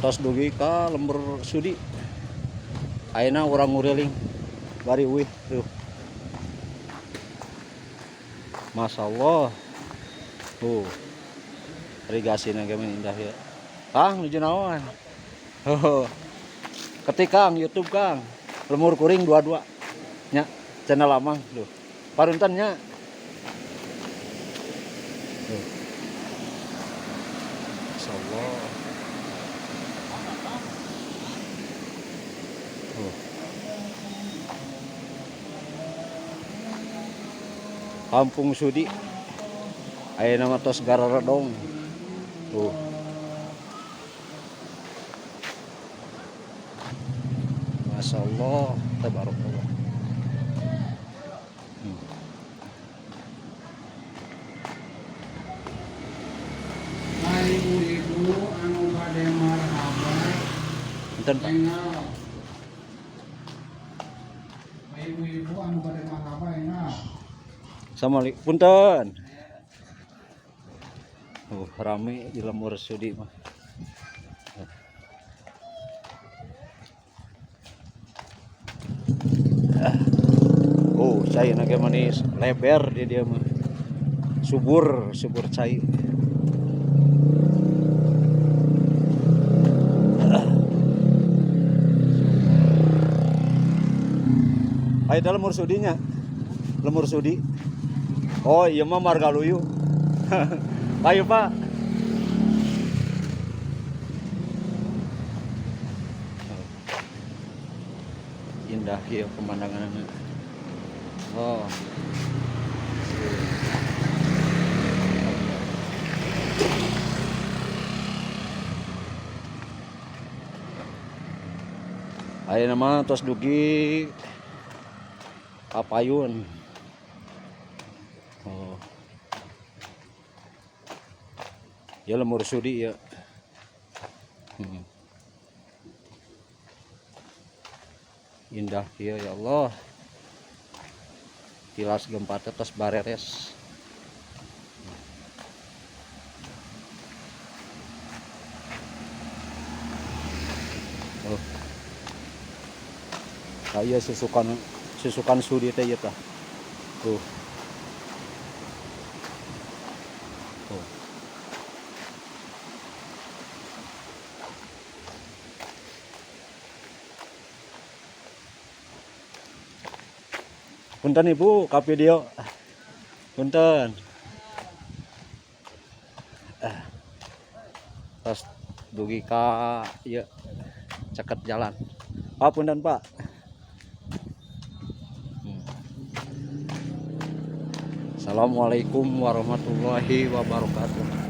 Tos dugi ka Lembur Sudi. Ayeuna urang nguriling bari uih tuh. Masya Allah. Tuh. Irigasi ge mah indah ya. Kang nuju naon? Oh. Ketik Kang YouTube Kang. Lemur kuring 22. Nya channel Amang tuh. Parunten nya. Tuh. Masya Allah. Tuh. Kampung Sudi. Ayeuna mah tos gararedong. Tuh. Masya Allah, tabarakallah. Ibu-ibu anu bade marhaba. Punten, Pak. Enggal. Ibu-ibu anu bade marhaba enggal. Assalamualaikum. Punten. Oh, rame di Lembur Sudi mah. Oh, cai na ge manis leber di dia mah. Subur, subur cai. Ayo dalam Lembur Sudinya. Lembur Sudi. Oh, iya mah Margaluyu. Ayo, Pak. Indah ya pemandangannya. Oh. Ayeuna mah tos dugi kapayun. Oh. Ya Lembur Sudi ya. Indah ya, ya Allah. Tilas gempa teh tos bareres. Oh. Saya susukan Sudi teh ieu tah. Tuh. Tuh. Punten Ibu, ka video. Punten. Tos dugi ka ieu caket jalan. Pak, punten Pak. Assalamualaikum warahmatullahi wabarakatuh.